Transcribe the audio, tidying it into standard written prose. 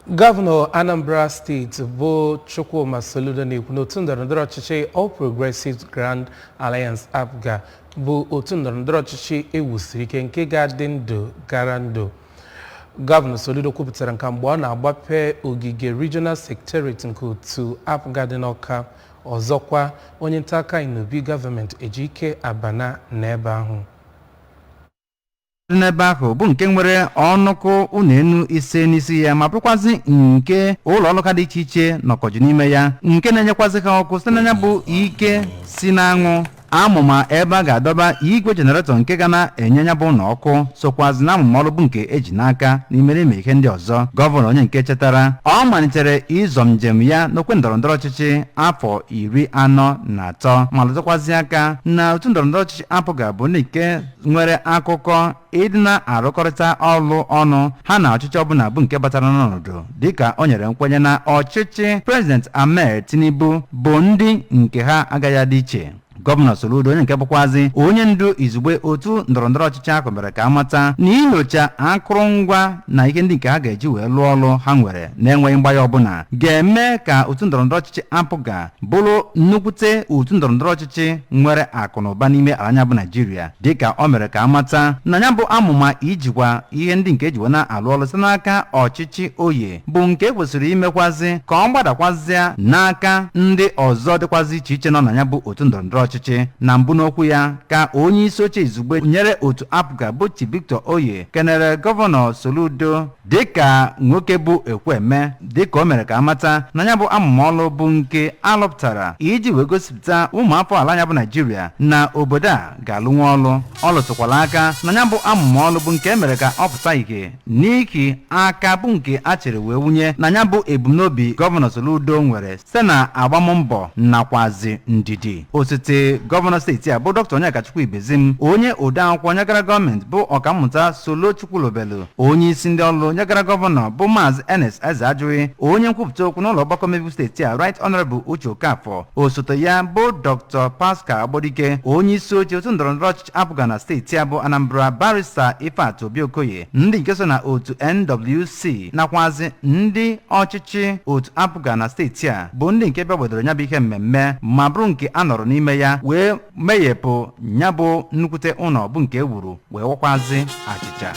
Gọvanọ Anambra Steeti bụ Chukwuma Soludo na-ekwu n'otu ndọrọndọrọ ọchịchị All Progressives Grand Alliance, APGA, bụ otu ndọrọndọrọ ọchịchị ewusiri ike nke ga-adị ndụ gara ndụ. Gọvanọ Soludo kwupụtara nke mgbe ọ na-agbape ogige Regional Secretariat nke otu APGA dị n'Ọka. Ọzọkwa, onye nta akụkọ anyị n'obi gọọmenti, Ejike Abana, n'ebe ahụ. Dị n'ebe ahụ bụ nke nwere ọnụkụ ụlọ enu 5 n'isi ya, ma bụrụkwazị nke ụlọ ọrụ ka dị iche iche nọkọju n'ime ya, nke na-enyekwazị ha ọkụ site n'anya bụ ike si n'anwụ. Amụma ebe a ga-adọba igwe jeneretọ nke ga na-enye ya bụ ụlọ ọkụ sokwazị na amụma ọrụ bụ nke eji n'aka n'ime n'ime ihe ndị ọzọ. Gọvanọ, onye nke chetara ọ malitere ịzọ njem ya n'okwe ndọrọndọrọ ọchịchị afọ 43, ma lụtụkwazị aka na otu ndọrọndọrọ ọchịchị APGA bụ ndị nke nwere akụkọ ịdị na-arụkọrịta ọrụ ọnụ ha na ọchịchị ọbụla bụ nke batara n'ọnọdụ, dịka o nyere nkwenye na ọchịchị Prezident Ahmed Tinubu bụ ndị nke ha agaghị adị iche. Gọvanọ Soludo, onye nke bụkwazị onye ndu izugbe otu ndọrọndọrọ ọchịchị ahụ, mere ka amata na inyocha akụrụngwa na ihe ndị nke ha ga-eji wee lụọ ọrụ ha nwere na-enweghị mgbanye ọbụla ga-eme ka otu ndọrọndọrọ ọchịchị APGA bụrụ nnukwute otu ndọrọndọrọ ọchịchị nwere akụ na ụba n'ime ala anya bụ Naijiria, dịka o mere ka amata na ya bụ amụma ijikwa ihe ndị nke ejiwe na-alụ ọrụ site n'aka ọchịchị oye bụ nke kwesịrị imekwazị ka ọ gbadakwazịa n'aka ndị ọzọ dịkwazị iche iche nọ na ya bụ otu ndọrọndọrọ ọchịchị. Na mbụ n'okwu ya, ka onye isi oche izugbe nyere otu APGA bụ Chief Victor Oye kenere Gọvanọ Soludo dịka nwoke bụ ekweme, dịka o mere ka amata na ya bụ amụma ọlụ bụ nke alụpụtara iji wee gosipụta ụmụafọ ala ya bụ Naijiria na obodo a ga-alụnwa ọlụ. Ọ lụtụkwala aka na ya bụ amụma ọlụ bụ nke emere ka ọ pụta ìhè n'ihi aka bụ nke a chere wee wunye na ya bụ ebumnobi Gọvanọ Soludo nwere site na agbammbọ nakwazi ndidi. Osote gọvanọ steeti a bụ Dr. Onyekachukwu Ibezim, onye odeakwụkwọ nyegara gọọmenti bụ Ọkammụta Solo Chukwulobelu, onye isi ndị ọrụ nyegara gọvanọ bụ Maazị Ernest Ezeajụghị, onye nkwupụta okwu n'ụlọ ọgbakọ omeiwu steeti a, Right Honorable Uche Okafọ, osote ya bụ Dr. Pascal Agbodike, onye isi oche otu ndọrọndọrọ ọchịchị APGA na steeti a bụ Anambra, Barrister Ifeatụ Obi Okoye, ndị nke so na otu NWC nakwazi ndị ọchịchị otu APGA na steeti a bụ ndị nke bịa gbadoro ya bụ ihe mmemme, ma bụrụ nke a nọrọ n'ime ya wee meghepụ ya bụ nnukwute ụlọ bụ nke e wuru wee wakwazi achịcha.